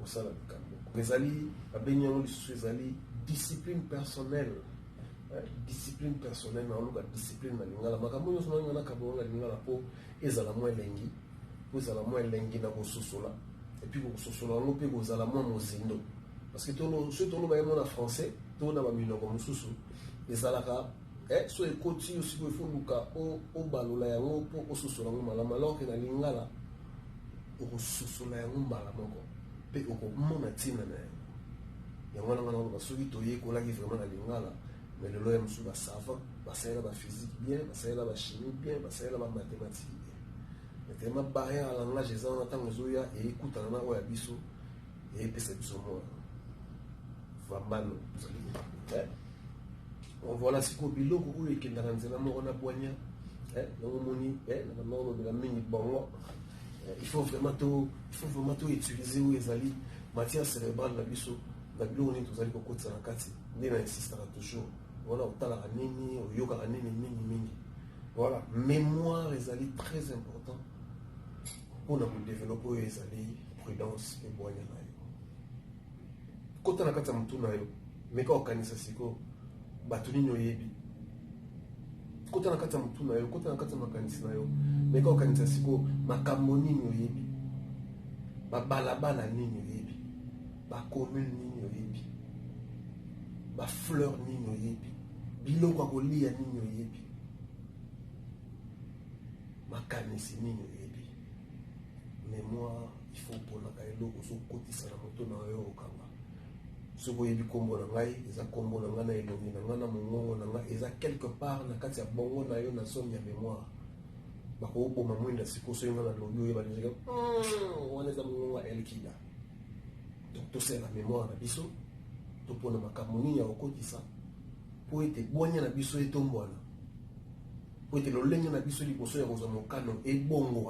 kosala likambo. Ezali, babengi yango lisusu, ezali discipline personnelle. Discipline personnelle, naoluka discipline na lingala. Makambo nyonso nalinga nakabongo na lingala mpo ezala mwa elengi, mpo ezala mwa elengi na kososola, et puis kososola yango mpe kozala mwa mozindo, parce que soki toloba yango na français to na baminoko mosusu, ezalaka so ekoti yo sikoyo, ifo luka obalola yango mpo ososola yango malamu, alors que na lingala okososola yango mbala moko mpe okomona ntina na yango. Yango wana nga naloba, soki toyekolaki vraiment na lingala, mais lelo ya mosusu basavant basalela baphysique bien, basalela bachimie bien, basalela bamathématique bien, mais tellement barrière ya langage eza wana, ntango ezoya eyekutana na oyo ya biso, eyepesa biso mwa vambano. Voilà, sikoyo biloko oyo ekendaka nzela moko na bwanya, yango omoni na banda olobela mingi bongo. Il faut vraiment to utiliser oyo ezali matière cérébrale na biso na biloko nini tozali kokotisa na kati. Nde na insistaka toujours wana, otalaka nini, oyokaka nini mingi mingi. Voilà, mémoire ezali très important mpona kodévelopper oyo ezali prudence mpe bwanya na yo. Kota na kati ya motu na yo, meka okanisa sikoyo bato nini oyebi. Kota na kati ya motu na yo, kota na kati ya makanisi na yo, meka okanisa sikoyo makambo nini oyebi, babalabala nini oyebi, bacommune nini oyebi, bafleur nini oyebi, biloko ya kolia nini oyebi, makanisi nini oyebi. Mémoire, il faut oponaka eloko ozokotisa na moto na yo, okanga. Soki oyebi nkombo na ngai, eza nkombo na ngai na elongi na ngai na mongongo na ngai, eza quelque part na kati ya bongo na yo, na zone ya mémoire. Bakoboma mwinda sikoyo, soki ngai nalobi, oyeba déjà wana eza mongongo ya Elkida. Donc tosalela mémoire na biso, topona makambo nini ya kokotisa mpo ete bwanya na biso etombwana, mpo ete lolenge na biso liboso ya kozwa mokano ebongwa.